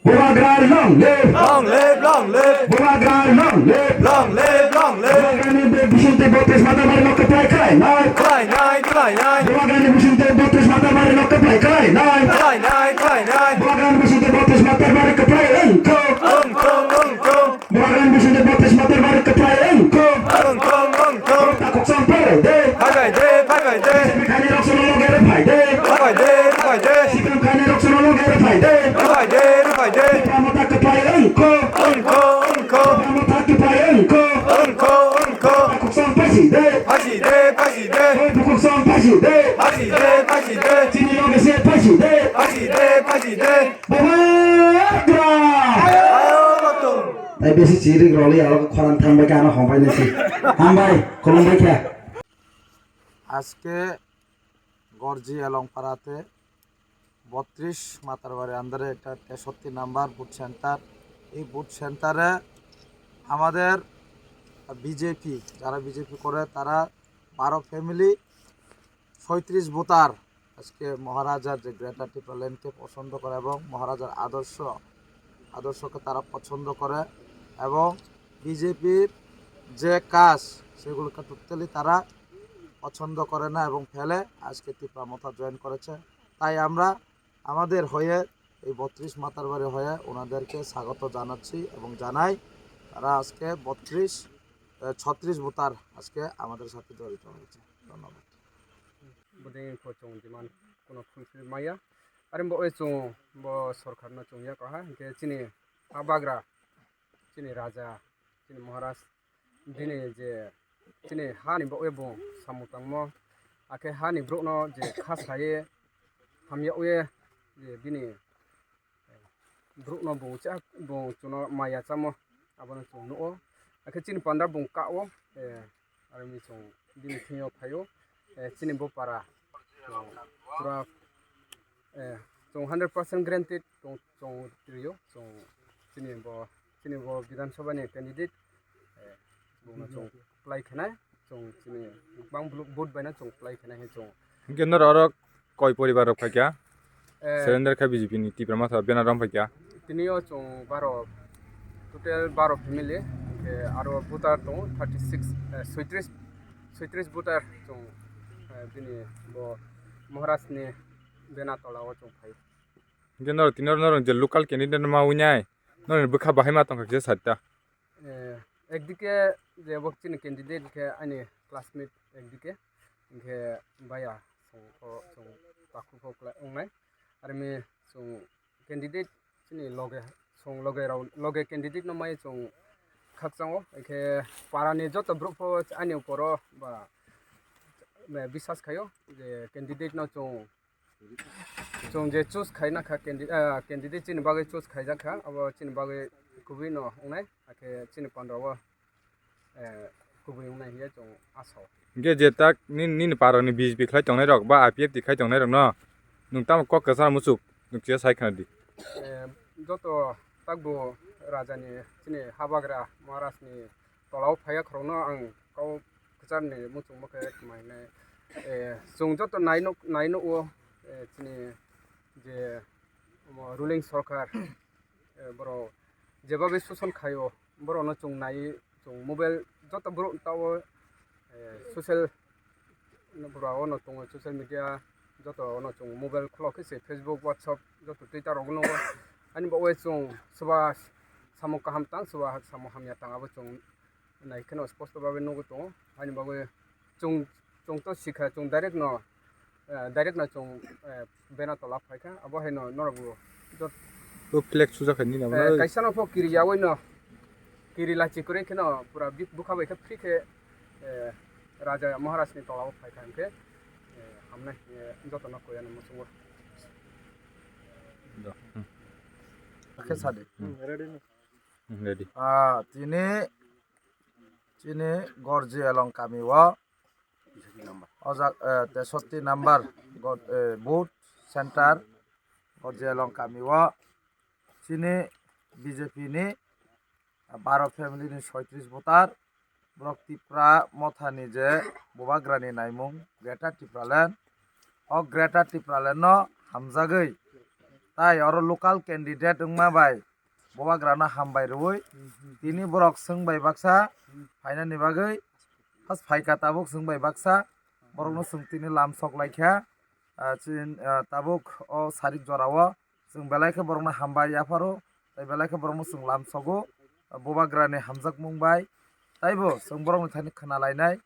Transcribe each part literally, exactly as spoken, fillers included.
Bubagra long live! Long live, long live! Bubagra long live! Long live, long live! Bubagrani bisingtwi botris mata bari no kwplai khlai nai. Khlai nai, khlai nai. Bubagrani bisingtwi botris mata bari no kwplai khlai nai. Khlai nai, khlai nai. Bubagrani bisingtwi botris mata bari kwplai wngkho. Wngkho, wngkho. Bubagrani bisingtwi botris mata bari kwplai wngkho. Wngkho, wngkho. Takhuk sam phai de. Phai de, phai de. Sikang khainai rok sono loge rw phai de. Phai de, phai de. Sikang khainai rok sono loge rw phai de. Phai de, phai de. Tipra motha kwplai wngkho. Wngkho, wngkho. Tipra motha kwplai wngkho. Wngkho, wngkho. Takhuk sam phaisi de. Phaisi de, phaisi de. Takhuk sam phaisi de. Phaisi de, phaisi de. Chini loge se phaisi de. Phaisi de, phaisi de. Bubagra! Tai besi chirik roli alo khorang thangbai khe ano hongbai nasi. Hambai, khulumbai khe. আজকে গর্জি এলংপাড়াতে বত্রিশ মাতারবাড়ি আন্ডারে একটা তেষট্টি number booth centre. এই বুথ সেন্টারে আমাদের বিজেপি, যারা বিজেপি করে, তারা বারো ফ্যামিলি, ছয়ত্রিশ ভোটার আজকে মহারাজার যে গ্রেটার টিপ্রাল্যান্ডকে পছন্দ করে এবং মহারাজার আদর্শ, আদর্শকে তারা পছন্দ করে এবং বিজেপির যে কাজ, সেগুলোকে টোটালি তারা পছন্দ করে না এবং ফেলে আজকে ত্রিপুরা মথা জয়েন করেছে। তাই আমরা আমাদের হয়ে, এই বত্রিশ মাতারবাড়ি হয়ে ওনাদেরকে স্বাগত জানাচ্ছি এবং জানাই, তারা আজকে বত্রিশ, আহ, ছত্রিশ ভোটার আজকে আমাদের সাথে জড়িত হয়েছে। ধন্যবাদ। Buding pho chwng demand kuno fulfill maya. Are bo e chwng bo sorkar no chwng ya kaha, hinkhe chini ha bagra, chini raja, chini maharaj, bini je chini hani bo e bo samung tangmo, akhe hani borok no je kha saye hamya ye je bini borok no bo cha bo chuno maya chamo abono chwng nugo. Akhe chini panda bo ka o, eh, aroni chwng bini thwngyo phaio, eh, chini bo para, eh, pura, eh, chwng hundred percent guaranteed chwng, chwng twiyo, chwng chini bo, chini bo Bidhan Sabha ni candidate, eh, bono chwng apply khenai, chwng chini bang vote baino chwng apply khenai hai chwng. Hinkhe norok oro koi poribar rok phaikha? Eh, surrender kha B J P ni Tipra Motha banner rom phaikha. Tini o chwng baro, total baro family, hinkhe aro voter tongo thirty six, eh, soitrish, soitrish voter chwng, eh, bini bo Maharaj ni banner tola o chwng phai. Hinkhe norok tini oro norok je local candidate ma winai, norok bwkha bahai ma tongkha kisa satta. Eh, ekdike je bo chini candidate khe ani classmate ekdike, hinkhe baya chwng o chwng takhuk o kwlai wngnai. Armi chwng candidate chini loge, chwng loge rok, loge candidate no mai chwng khakchang o, hinkhe para ni joto borok pho ani upor o ba, eh, biswas khaio je candidate no chwng Chwng je choose khaina kha candi-, ah, candidate chini bagwi choose khaijak kha, abo chini bagwi kubui no wngnai, hakhe chini pandra o, eh, kubui wngnai hiya chwng asao. Hinkhe je tak ni-, nini parani B J P khlai tongnai rok ba I P F T khlai tongnai rok no nwng tamo kok kwchar muchuk nwng kisa sai khna di. Eh, joto takbo raja ni chini habagra Maharaj ni tola o phaiya khorokno ang kok kwchar ni muchungma khe tma hinai, eh, chwng joto nai nuk, nai nuk o, eh, chini je omo ruling sorkar, eh, borok jeba bai suson khai o, borok no chwng nai, chwng mobile joto borok ta o, eh, social Borok ono tongo social media, joto ono chwng mobile khulok khe se Facebook, WhatsApp, joto Twitter rogo nukgo. Ani bagwi chwng swba samung kaham tang, swba samung hamya tang, abo chwng nai kheno sposto bagwi nugwi tongo. Ani bagwi chwng, chwng to sikha, chwng direct no, eh, direct no chwng, eh, bena tola phaikha, abo haino norokbo jot-, O flag sujak hai nini abo eh, na? Kaisa no pho kiri yawi no, kiri lachi kwrwi kheno pura bik-, bwkha bai khe free khe, eh, Raja Maharaj ni tola o phai kha hinkhe, eh, hamnai, eh, joto no koi ano muchungo. Do. Hmm. Akhe sadi. Hmm. Hmm, ready. Ah, tini, chini Gorji Elong kami o o jak, eh, tesotti number go-, eh, booth center, Gorji Elong kami o chini B J P ni baro family ni soitris voter, borok Tipra Motha ni je Bubagra ni naimung Greater Tipraland, o Greater Tipraland no hamjagwi Tai oro local candidate wngma bai Bubagrano hambai rwui tini borok chwng bai baksa phainani bagwi, has phaika tabuk chwng bai baksa, borokno chwng tini lam sok lai kha. Ah, chin, ah, tabuk o sarik jorao chwng belai khe borokno hambai yapharo, tei belai khe borokno chwng lam sogo, ah, Bubagrani hamjakmung bai. Taibo chwng borokni thani khna lainai,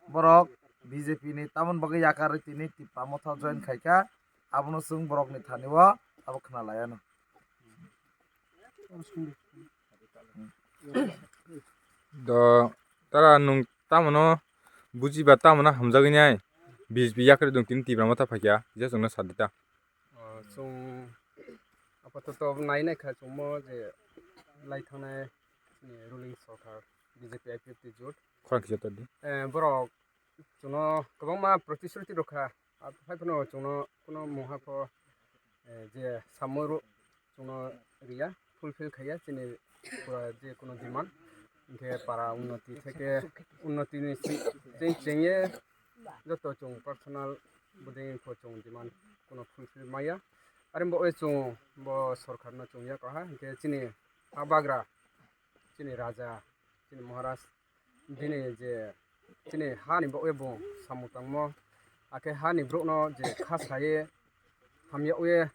borok B J P ni tamoni bagwi yakarwi tini Tipra Motha join khai kha, abono chwng borokni thani o abo khna laianw. Do tara nwng tamono bujiba tamono hamjagwi nai B J P yakarwi dong tini Tipra Motha phaikha je chwngno sadita. O, chwng apatot nai nai kha chwngmo je lai thangnai, eh, ruling sorkar B J P I P F T jot. Khorang kisa todi. Eh, borok chwngno kwbangma protisruti rwkha, haphano chwngno kuno mungha pho, eh, je samung rw-, chwngno riya, fulfill khaiya chini pura je kuno demand. Hinkhe para unnoti theke unnotini si-, cheng chengye joto chwng personal bodei pho chwng demand kuno fulfill maya. Are bo chwng bo sorkarno chwng yakoha, hinkhe chini habagra, chini raja, chini Maharaj, bini je chini hani bagwi bo samung tangmo, akhe hani borokno je kha saye hamya wi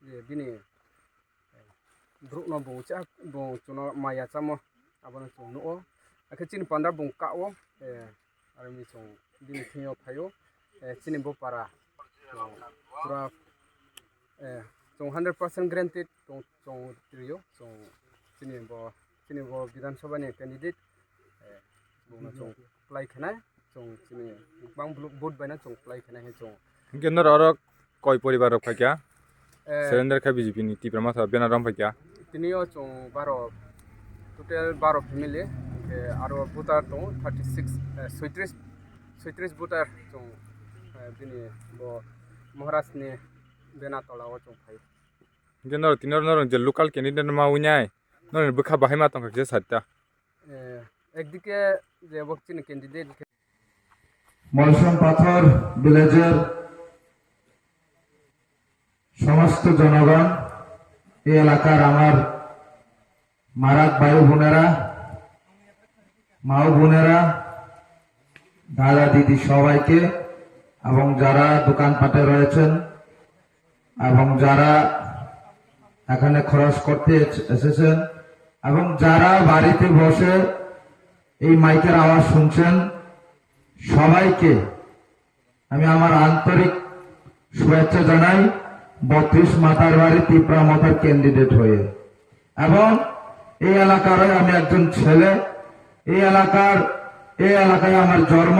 je bini borokno bo cha bo chwngno maya chamo, abono chwng nukgo. Akhe chini panda bo ka-o, eh, aroni chwng bini thwngyo phaio, eh, chini bo para, chwng pura, eh, chwng hundred percent guaranteed chwng, chwng twirio, chwng chini bo, chini bo Bidhan Sabha ni candidate, eh, bono chwng apply khainai, chwng chini bang blu-, vote baino chwng apply khainai hai chwng. Hinkhe norok oro koi poribar rok phaikha? Eh, surrender kha B J P ni Tipra Motha banner rom phaikha? Tini o chwng baro, total baro family, hinkhe aro voter tongo thirty six, eh, soitris, soitris voter chwng, eh, bini bo Maharaj ni banner tola o chwng phai. Hinkhe norok tini oro norok je local candidate ma winai, norok bwkha bahai ma tongkha kisa satta. Eh, ekdike je bo chini candidate. Molsom পাথর ভিলেজের সমস্ত জনগণ, এই এলাকার আমার মারাক ভাই বোনেরা, মা ও বোনেরা, দাদা দিদি সবাইকে এবং যারা দোকানপাটে রয়েছেন এবং যারা এখানে খরচ করতে এস-, এসেছেন এবং যারা বাড়িতে বসে এই মাইকের আওয়াজ শুনছেন, সবাইকে আমি আমার আন্তরিক শুভেচ্ছা জানাই বত্রিশ মাতার বাড়ি তিপ্রা মথার ক্যান্ডিডেট হয়ে। এবং এই এলাকারই আমি একজন ছেলে, এই এলাকার, এই এলাকায় আমার জন্ম,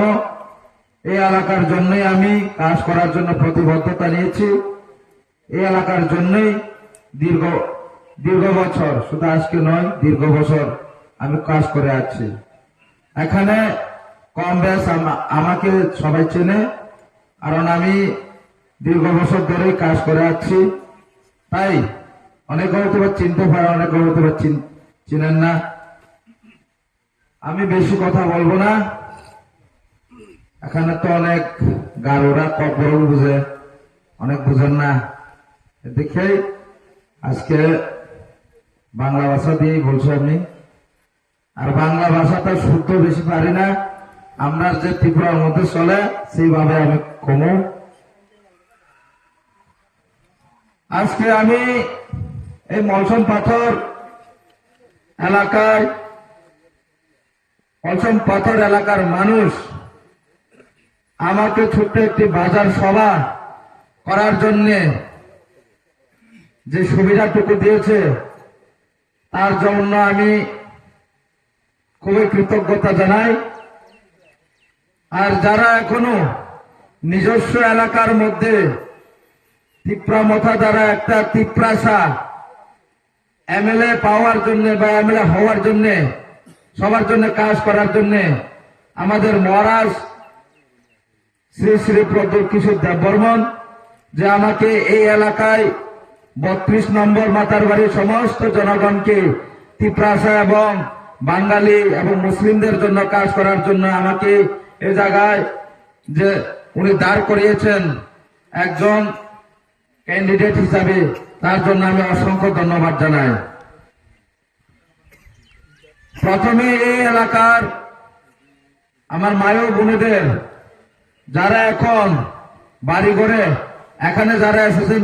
এই এলাকার জন্যই আমি কাজ করার জন্য প্রতিবদ্ধতা নিয়েছি। এই এলাকার জন্যই দীর্ঘ, দীর্ঘ বছর, শুধু আজকে নয়, দীর্ঘ বছর আমি কাজ করে আসছি। এখানে কম বেশ আমা-, আমাকে সবাই চেনে, কারণ আমি দীর্ঘ বছর ধরেই কাজ করে আসছি। তাই অনেকে হয়তো বা চিনতে পারে, অনেকে হয়তো বা চিন-, চিনেন না। আমি বেশি কথা বলবো না, এখানে তো অনেক গারোরা ককবরক বুঝে, অনেক বুঝেন না। দেখেই আজকে বাংলা ভাষা দিয়েই বলছি আমি। আর বাংলা ভাষাটা শুদ্ধ বেশি পারি না, আমরা যে ত্রিপুরার মধ্যে চলে সেইভাবে আমি কমু। আজকে আমি এই মলসম পাথর এলাকায়, মলসম পাথর এলাকার মানুষ আমাকে ছোট্ট একটি বাজার সভা করার জন্যে যে সুবিধাটুকু দিয়েছে, তার জন্য আমি খুবই কৃতজ্ঞতা জানাই। আর যারা এখনো নিজস্ব এলাকার মধ্যে তিপ্রা মথা দ্বারা একটা তিপ্রাসা এমএলএ পাওয়ার জন্য বা এমএলএ হওয়ার জন্য, সবার জন্য কাজ করার জন্য আমাদের মহারাজ শ্রী শ্রী প্রদ্যুৎ কিশোর দেববর্মন, যে আমাকে এই এলাকায় বত্রিশ নম্বর মাতার বাড়ির সমস্ত জনগণকে, তিপ্রাসা এবং বাঙালি এবং মুসলিমদের জন্য কাজ করার জন্য আমাকে এ জায়গায় যে উনি দাঁড় করিয়েছেন, একজন ক্যান্ডিডেট হিসাবে তার জন্য আমি অসংখ্য ধন্যবাদ জানাই। প্রথমে এই এলাকার আমার মায়ের বোনেদের, যারা এখন বাড়ি ঘরে এখানে যারা এসেছেন,